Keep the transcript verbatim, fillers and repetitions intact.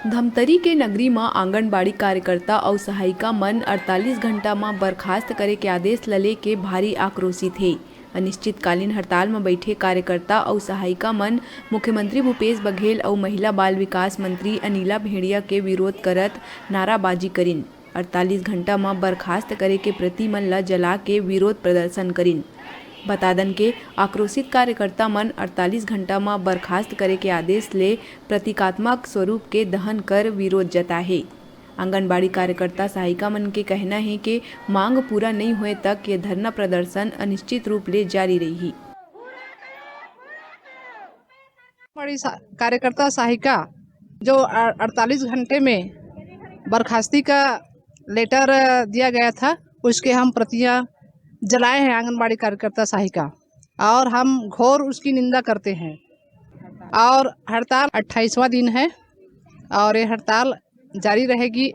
धमतरी के नगरी म आंगनबाड़ी कार्यकर्ता अउ सहायिका मन अड़तालीस घंटा म बर्खास्त करे के आदेश ल लेके भारी आक्रोशित हे। अनिश्चितकालीन हड़ताल म बैठे कार्यकर्ता अउ सहायिका मन मुख्यमंत्री भूपेश बघेल अउ महिला बाल विकास मंत्री अनिला भेंड़िया के विरोध करत नाराबाजी करिन। अड़तालीस घंटा म बर्खास्त करे के प्रति मन ल जला के विरोध प्रदर्शन करिन। बता दन के आक्रोशित कार्यकर्ता मन अड़तालीस घंटा म बर्खास्त करे के आदेश ले प्रतीकात्मक स्वरूप के दहन कर विरोध जताए हे। आंगनबाड़ी कार्यकर्ता सहायिका मन के कहना हे के मांग पूरा नइ होए तक ये धरना प्रदर्शन अनिश्चित रूप ले जारी रही। बड़ी सा-, कार्यकर्ता सहायिका जो अ-, अड़तालीस घंटे में बर्खास्ती का लेटर दिया गया था, उसके हम प्रतियां जलाए हैं आंगनबाड़ी कार्यकर्ता सहायिका, और हम घोर उसकी निंदा करते हैं। और हड़ताल अट्ठाईसवाँ दिन है और ये हड़ताल जारी रहेगी।